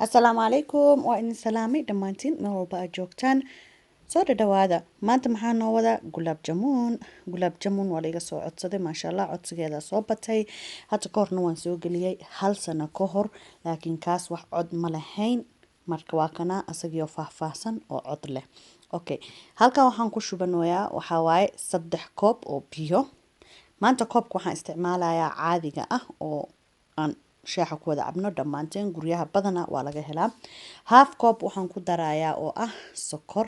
Asalaamu calaykum, waa idin salaamay dhammaantiin meel walba aad joogtaan. Soo dhadhawaada. Maanta maxaa noo wadaa? Gulaab jamuun. Gulaab jamuun waa laiga soo codsaday, maasha Allah. Codsigeeda soo batay. Hadda ka horna waan soo geliyey, hal sano ka hor, laakiin kaas wax cod ma lahayn. Marka waa kana asagioo faahfaahsan oo cod leh. Okay, halkan waxaan ku shubanayaa waxaa waaye 3 koob oo biyo. Maanta koobka waxaan isticmaalayaa caadiga ah oo aan shaaxa ku wada cabno dhammaanteen, guryaha badana waa laga helaa. Half koob waxaan ku darayaa oo ah sokor.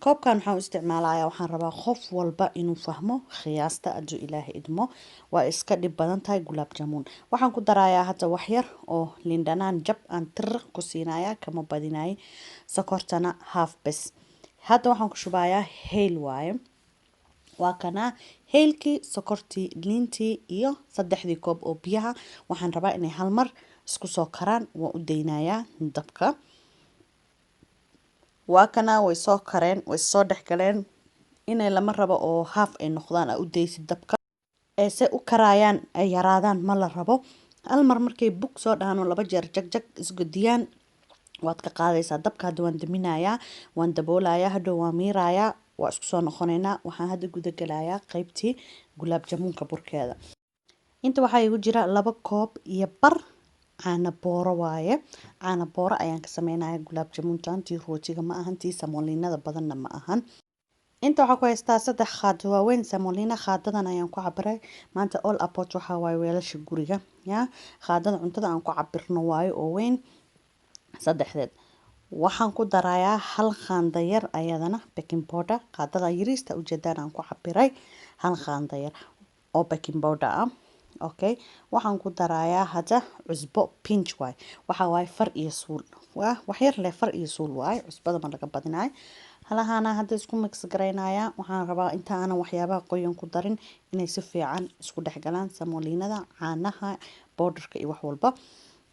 Koobkan waxaan u isticmaalayaa, waxaan rabaa qof walba inuu fahmo khiyaasta hadduu Ilaahay idmo. Waa iska dhib badan tahay gulaab jamuun. Waxaan ku darayaa hadda wax yar oo lindhanaan, jab aan tiriq ku siinaya, kama badinayay. Sokortana half bes. Hadda waxaan ku shubayaa hayl waaye. Waa kanaa haylkii, sokortii, liintii iyo saddexdii koob oo biyaha. Waxaan rabaa inay hal mar isku soo karaan. Waan u daynayaa dabka. Waa kanaa, way soo kareen, way soo dhex galeen. Inay lama rabo oo half ay noqdaan aa u daysid dabka ee se u karaayaan ay yaraadaan ma la rabo. Hal mar markay bug soo dhahaan oo laba jeer jag jag isgodiyaan, waad ka qaadaysaa dabka. Hadda waan daminayaa, waan daboolayaa, hadhow waan miirayaa, waa isku soo noqonaynaa. Waxaan hadda guda gelayaa qeybtii gulaab jamuunka burkeeda. Inta waxaa igu jira 2 koob iyo bar caano booro waaye. Caano booro ayaan ka sameynaya gulaab jamuuntan. Tii rootiga ma ahan, tii samoliinada badanna ma ahan. Inta waxaa ku haystaa saddex qaado waaweyn semolina. Qaadadan ayaan ku cabiray maanta. All about waxaa waaye weelasha guriga ya qaadada cuntada aan ku cabirno waayo oo weyn saddexdeed. Waxaan ku darayaa hal qaanda yar ayadana baking powder. Qaadada yariista ujeedaan aan ku cabiray hal qaanda yar oo baking powder ah. Okay, waxaan ku darayaa hadda cusbo pinch waay. Waxa waaye far iyo suul, waa wax yar leh, far iyo suul waaye. Cusbada ma laga badinayo. Halahaana hadda isku mix garaynaya. Waxaan rabaa inta aanan waxyaabaha qoyan ku darin inay si fiican isku dhex galaan samoliinada, caanaha powderka iyo wax walba.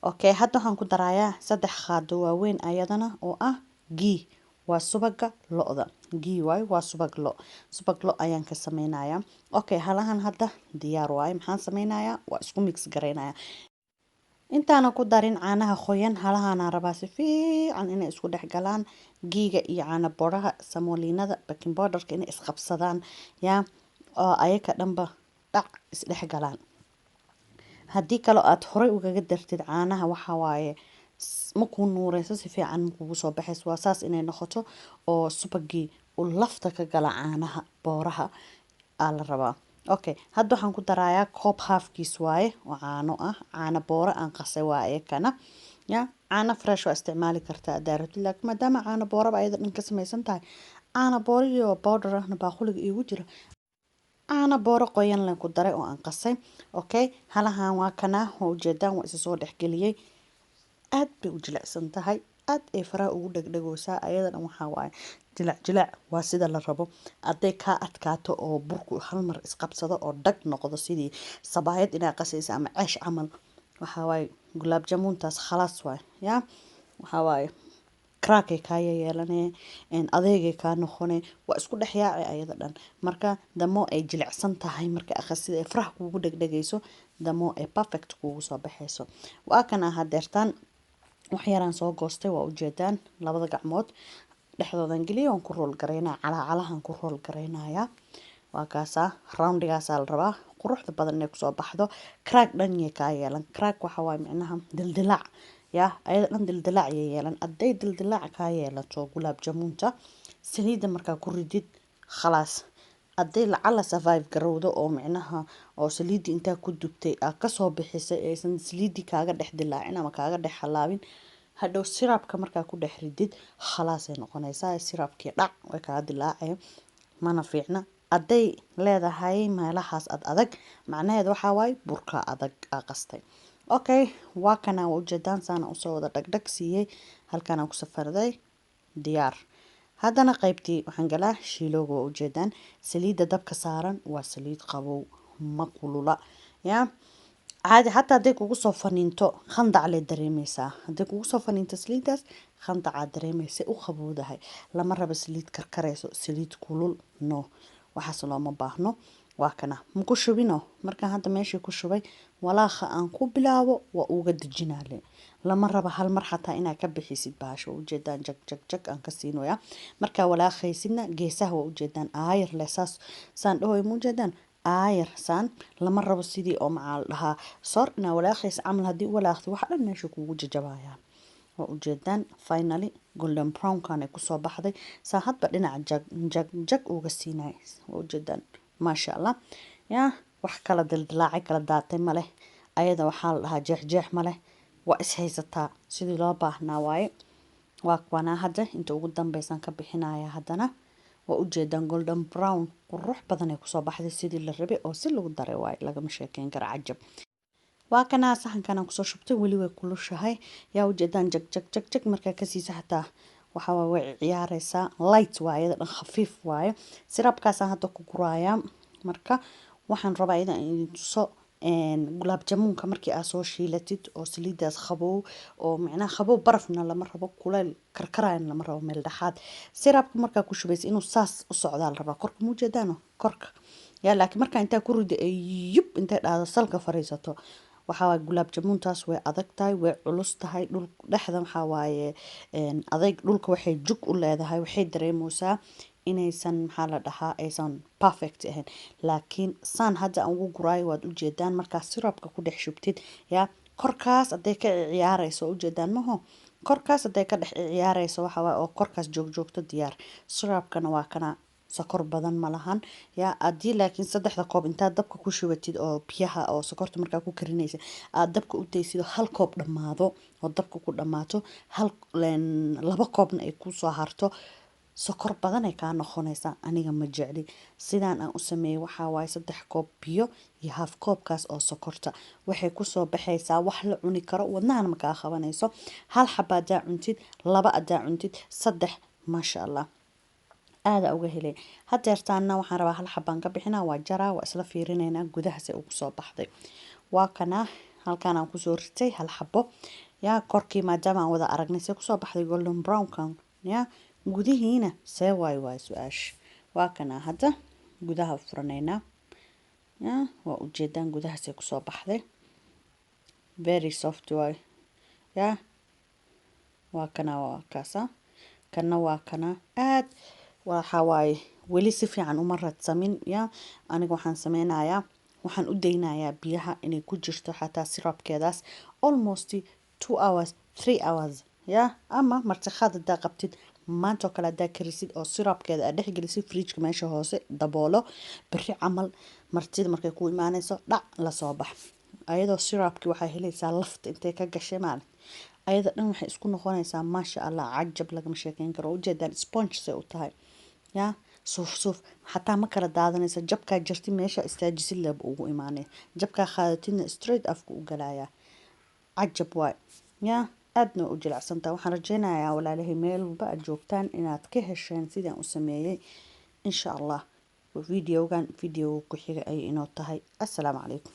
Okay, hadda waxaan ku darayaa saddex qaado waaweyn ayadana oo ah ghee. Waa subaga lo'da, ghee waaye, waa subag lo, subag lo ayaan ka sameynayaa. Okay, halahan hadda diyaar waaye. Maxaan sameynayaa? Waa isku mix garaynaya. Intaana ku darin caanaha qoyan, halahaanaan rabaa si fiican inay isku dhex galaan gheega iyo caano boodhaha, samoliinada, baking powderka, inay isqabsadaan yaa oo ayaka dhanba dhac isdhex galaan. Haddii kale aad horey ugaga dartid caanaha, waxaa waaye ma kuu nuureyso, si fiican ma kugu soo baxayso. Waa saas inay noqoto oo subagii uu lafta ka gala caanaha booraha aa la rabaa. Okay, hadda waxaan ku darayaa koob halfkiis waaye oo caano ah, caano booro aan qasay waaye kana. Ya, caano fresh waa isticmaali kartaa haddaa rabtid, laakiin maadaama caano booraba ayada dhan ka samaysan tahay, caano boorihii oo powder ahna baaquliga iigu jira, caano booro qoyan len ku daray oo aan qasay. Okay, halahan waa kana, waa ujeedaan, waa isa soo dhexgeliyey. Aad bay u jilicsan tahay, aad ay faraha ugu dhegdhegoosaa ayada dhan. Waxaa waaye jilac jilac, waa sida la rabo. Hadday kaa adkaato oo burku hal mar isqabsado oo dhag noqdo, sidii sabaayad inaa qasaysa ama ceesh camal, waxaa waaye gulaab jamuuntaas khalaas waay. Ya, waxaa waaye crackay kaa yeelanee, adeegay kaa noqone, waa isku dhex yaaci ayada dhan. Marka damo ay jilicsan tahay marka aqasida ay faraha kuugu dhegdhegayso, damo ay perfect kuugu soo baxayso. Waa kana hadeertaan wax yaraan soo goostay, waa ujeedaan. Labada gacmood dhexdoodan geliya, waan ku roll garaynaya, calaacalahan ku roll garaynaya. Waa kaasaa, roundigaasaa la rabaa quruxda badan inay kusoo baxdo. Crack dhan yay kaa yeelan. Crack waxa waaye micnaha dildilaac ya, ayada dhan dildilaac yay yeelan. Hadday dildilaac kaa yeelato gulaab jamuunta, saliidda markaa ku ridid, khalaas. Hadday lacala survive garowdo oo micnaha oo saliiddii intaa ku dubtay aa kasoo bixisay aysan saliiddii kaaga dhex dilaacin ama kaaga dhex halaabin, hadhow syrupka markaa ku dhex ridid, khalaasay noqonaysaa. Syrupkii dhac way kaaga dilaacay, mana fiicna. Hadday leedahay meelahaas ad adag, macnaheed waxaa waaye burka adag aa qastay. Okay, waa kana, waa ujeedaan, saana usoo wada dhagdhag siiyey. Halkaan aan ku safarday, diyaar. Haddana qaybtii waxaan galaa shiilooga. Waa ujeedaan saliidda dabka saaran, waa saliid qabow, ma kulula. Ya, caadi xataa hadday kugu soo faniinto, khandac lay dareemeysaa. Hadday kugu soo faniinto saliiddaas, khandacaa dareemaysa, u qabowdahay. Lama rabo saliid karkarayso, saliid kulul no, waxaas looma baahno. Waa kana, maku shubino. Markaan hadda meeshii ku shubay. Walaaqa aan ku bilaabo waa uga dejinaale. Lama rabo hal mar xataa inaad ka bixisid bahasha. Waa ujeedaan, jag jag jag aan ka siinoyaa. Markaa walaaqaysidna, geesaha waa ujeedaan, aayar leh saas saan dhahoy, ma ujeedaan? Aayar saan lama rabo, sidii oo maxaa la dhahaa, soor inaa walaaqaysa camal. Haddii u walaaqtid, waxa dhan meesha kugu jajabayaan. Waa ujeedaan, finally golden brownkan ay kusoo baxday. Saa hadba dhinaca jag jag jag uga siinay. Waa ujeedaan, maasha Allah. Yaa wax kala dildilaacay, kala daatay ma leh. Ayada waxaa la dhahaa jeex jeex ma leh. Waa is haysataa sidii loo baahnaa waaye. Waa kuwanaa hadda inta ugu dambeysaan ka bixinaya. Haddana waa ujeedaan, golden brown qurux badan ay kusoo baxday, sidii la rabay oo si lagu daray waaye, lagama sheekeyn karo, cajab. Waa kanaa saxankan aan kusoo shubtay, weli way kulushahay. Yaa ujeedaan, jag jag jag jag markaa ka siisa xataa waxaa waaye way ciyaareysaa. Light waaye, iyada dhan khafiif waaye. Syrupkaasaan hadda ku guraayaa. Marka waxaan rabaa inaan idin tuso gulaab jamuunka. Markii aad soo shiilatid oo saliidaas qabow, oo micnaha qabow barafna lama rabo, kuleyl karkarayana lama rabo, meel dhexaad. Syrupka markaa ku shubaysa, inuu saas u socdaa la rabaa korka, ma ujeedaano korka yaa? Laakiin markaa intaa ku rida ay yub intay dhahdo salka fariisato, waxaa waaye gulaab jamuuntaas way adag tahay, way culus tahay. Dhul dhexda waxaa waaye adayg dhulka waxay jug u leedahay, waxay dareemeysaa inaysan, maxaa la dhahaa, aysan perfect ahayn. Laakiin saan hadda aan ugu guraayo, waad ujeedaan, markaa syrupka ku dhex shubtid, yaa korkaas hadday ka ciyaareyso, waa ujeedaan maho, korkaas hadday ka dhex ciyaareyso, waxa waaye oo korkaas joogjoogto, diyaar. Syrupkana waa kana, sokor badan ma lahan. Yaa haddii laakiin saddexda koob intaad dabka ku shubatid oo biyaha oo sokorta markaa ku karinaysa aad dabka u daysid oo hal koob dhammaado oo dabka ku dhammaato, hal laba koobna ay kusoo harto, sokor badan ay kaa noqonaysaa. Aniga ma jecli. Sidaan aan u sameeyey waxaa waaye 3 koob biyo iyo half koobkaas oo sokorta. Waxay kusoo baxaysaa wax la cuni karo, wadnahana ma kaa qabanayso. Hal xaba hadaa cuntid, laba hadaa cuntid, saddex, maasha Allah, aada uga helay. Hadeertaana waxaan rabaa hal xabaan ka bixinaa, waa jaraa, waa isla fiirinaynaa gudaha se ugu soo baxday. Waa kana, halkaan aan kusoo ritay hal xabo. Yaa korkii maadaama aan wada aragnay see kusoo baxday golden brownkan, yaa gudihiina see waay waay su-aasha. Waa kana, hadda gudaha furanaynaa. Ya waa ujeedaan gudahaasay kusoo baxday, very soft waay. Ya waa kana, waa kaasa, kana waa kana. Aad waxa waaye weli si fiican uma radsamin. Ya aniga waxaan sameynayaa, waxaan u daynayaa biyaha inay ku jirto xataa syrupkeedaas almost 2 hours, 3 hours. Ya ama martiqaad hadaa qabtid, maanta oo kale hadaa karisid oo syrupkeeda aad dhexgelisid fridgeka meesha hoose, daboolo, beri camal martida markay ku imaaneyso, dhac lasoo bax, ayadoo syrupkii waxaa helaysaa lafta intay ka gashay maalin. Ayada dhan waxay isku noqonaysaa, maasha Allah, cajab, lagama sheekeyn karo. Ujeedaan, sponge say u tahay, ya suuf suuf xataa ma kala daadanayso. Jabkaa jarti, meesha istaajisid leba ugu imaanay, jabkaa qaadatidna straight afka u galayaa. Cajab waay, ya aadna waa u jilicsantahay. Waxaan rajeynayaa, walaalahay, meel walba aad joogtaan inaad ka hesheen sidaan u sameeyey. Insha Allah videogan videoga ku xiga ayay inoo tahay. Assalaamu calaykum.